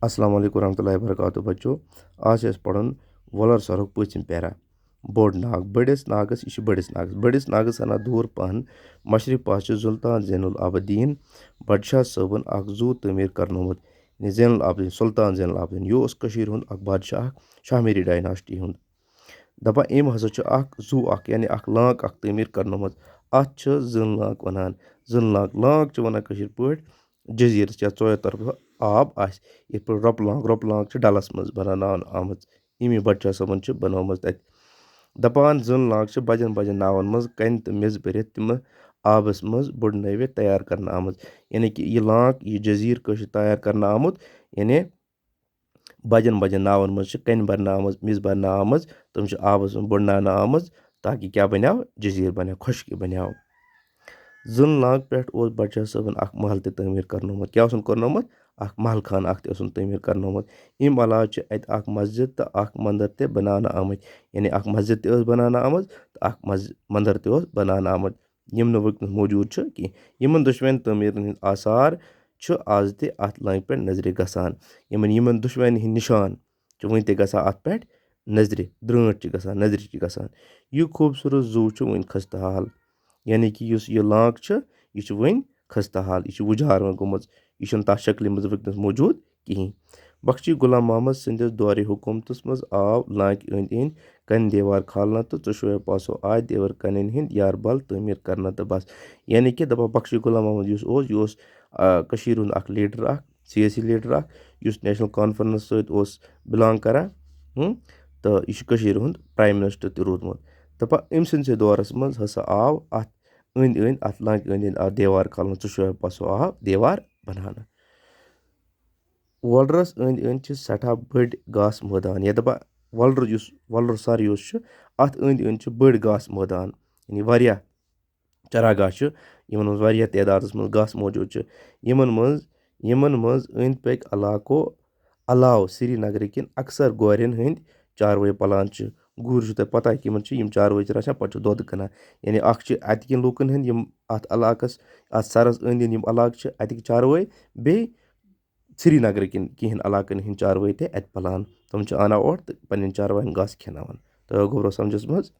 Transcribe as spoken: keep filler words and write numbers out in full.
السلام علیکم ورحمۃ اللہ وبرکاتہ۔ بچو، آز چھِ اَسہِ پَرُن وۄلَر سَرُک پٲژِم پیرا۔ بوٚڑ ناگ، بٔڑِس ناگَس، یہِ چھِ بٔڑِس ناگَس۔ بٔڑِس ناگَس ہنا دوٗر پَہَن مشرق پاس چھِ سلطان زین العابدین بادشاہ صٲبَن اَکھ زوٗ تعمیٖر کرنومُت۔ یعنی زین العابدین، سلطان زین العابدین، یہِ اوس کٔشیٖرِ ہُنٛد اَکھ بادشاہ، اَکھ شاہ میری ڈایناسٹی ہُنٛد۔ دَپان، أمۍ ہسا چھُ اَکھ زوٗ اَکھ، یعنی اَکھ لانٛک اَکھ تعمیٖر کرنومُت۔ اَتھ چھِ زٲن لانٛک وَنان۔ زٲن لانٛک، لانٛک چھِ وَنان کٲشِر پٲٹھۍ جزیٖرَس، یَتھ ژورو طرفہٕ آب آسہِ۔ یِتھ پٲٹھۍ رۄپہٕ لانٛک، رۄپہٕ لانٛک چھِ ڈَلَس منٛز بَناونہٕ آمٕژ۔ یِم یہِ بادشاہ صٲبَن چھِ بَنٲومٕژ تَتہِ۔ دَپان، زٲن لانٛک چھِ بَجَن بَجَن ناوَن منٛز کَنہِ تہٕ میٚژ بٔرِتھ تِمہٕ آبَس منٛز بُڑنٲوِتھ تیار کرنہٕ آمٕژ۔ یعنی کہِ یہِ لانٛک، یہِ جزیٖرٕ کٲشِر تیار کرنہٕ آمُت، یعنی بَجَن بَجَن ناوَن منٛز چھِ کَنہِ بَرنہٕ آمٕژ، میٚژ بَرنہٕ آمٕژ، تِم چھِ آبَس منٛز بُڑناونہٕ آمٕژ، تاکہِ کیٛاہ بَنیو؟ جزیٖرٕ بَنیو، خۄشکی بَنیو۔ زٲن لانٛک پٮ۪ٹھ اوس بادشاہ صٲبَن اَکھ محل تہِ تعمیٖر کرنومُت۔ کیٛاہ اوسُن کرنومُت؟ اَکھ محل خانہٕ اَکھ تہِ اوسُن تعمیٖر کرنومُت۔ اَمہِ علاوٕ چھِ اَتہِ اَکھ مسجد تہٕ اَکھ مندر تہِ بَناونہٕ آمٕتۍ۔ یعنی اَکھ مسجد تہِ ٲس بَناونہٕ آمٕژ تہٕ اَکھ مز-، مندر تہِ اوس بَناونہٕ آمُت، یِم نہٕ وٕنکیٚنَس موجوٗد چھِ کینٛہہ۔ یِمَن دۄشوٕنی تعمیٖرَن ہٕنٛدۍ آثار چھِ آز تہِ اَتھ لانٛکہِ پٮ۪ٹھ نظرِ گژھان۔ یِمَن، یِمَن دۄشوٕنی ہٕنٛدۍ نِشان چھِ وٕنہِ تہِ گژھان اَتھ پٮ۪ٹھ نظرِ، درٛٲنٛٹھ چھِ گژھان، نظرِ چھِ گژھان۔ یہِ خوٗبصوٗرت زوٗ چھُ وٕنہِ خستہٕ حال، یعنی کہِ یُس یہِ لانٛک چھِ، یہِ چھِ وٕنہِ خستہٕ حال، یہِ چھِ وُجار وۄنۍ گٔمٕژ، یہِ چھُنہٕ تَتھ شکلہِ منٛز وٕنکیٚنَس موجوٗد کِہیٖنۍ۔ بخشی غلام محمد سٕنٛدِس دورِ حکوٗمتَس منٛز آو لانٛکہِ أنٛدۍ أنٛدۍ کَنہِ دیوار کھالنہٕ تہٕ ژۄشوَے پاسو آے دیوار کَنٮ۪ن ہٕنٛدۍ یاربل تعمیٖر کرنہٕ تہٕ بس۔ یعنی کہِ دَپان، بخشی غلام محمد یُس اوس، یہِ اوس، آ، کٔشیٖرِ ہُنٛد اَکھ لیٖڈَر اَکھ، سیٲسی لیٖڈَر اَکھ، یُس نیشنل کانفرنس سۭتۍ اوس belong کران، ہُم، تہٕ یہِ چھُ کٔشیٖرِ ہُنٛد پرٛایم مِنِسٹر تہِ روٗدمُت۔ دَپان، أمۍ سٕنٛدسٕے دورَس منٛز ہسا آو اَتھ أنٛدۍ أنٛدۍ، اَتھ لانٛکہِ أنٛدۍ أنٛدۍ آو دیوار کھالنہٕ، ژۄشوَے پاسو آو دیوار بَناونہٕ۔ وۄلرَس أنٛدۍ أنٛدۍ چھِ سٮ۪ٹھاہ بٔڑۍ گاسہٕ مٲدان، یا دَپان وۄلرٕ یُس، وۄلرٕ سَر یُس چھُ، اَتھ أنٛدۍ أنٛدۍ چھِ بٔڑۍ گاسہٕ مٲدان، یعنی واریاہ چراگاہ چھِ، یِمَن منٛز واریاہ تعدادَس منٛز گاسہٕ موجوٗد چھِ، یِمَن منٛز، یِمَن منٛز أنٛدۍ پٔکۍ علاقو علاوٕ سرینگرٕ کٮ۪ن اکثر گورٮ۪ن ہٕنٛدۍ چاروٲے پَلان چھِ۔ گُرۍ چھُ تۄہہِ پَتہ کہِ یِمَن چھِ یِم چاروٲے چھِ رَچھان، پَتہٕ چھِ دۄد کٕنان۔ یعنی اَکھ چھِ اَتہِ کٮ۪ن لوٗکَن ہٕنٛدۍ یِم اَتھ علاقَس، اَتھ سَرَس أنٛدۍ أنٛدۍ یِم علاقہٕ چھِ، اَتِکۍ چاروٲے، بیٚیہِ سرینگرٕ کٮ۪ن کینٛہَن علاقَن ہٕنٛدۍ چاروٲے تہِ اَتہِ پَلان۔ تِم چھِ اَنان اورٕ تہٕ پنٛنٮ۪ن چاروایَن گاسہٕ کھٮ۪ناوان۔ تۄہہِ گوٚبرو سَمجھَس منٛز؟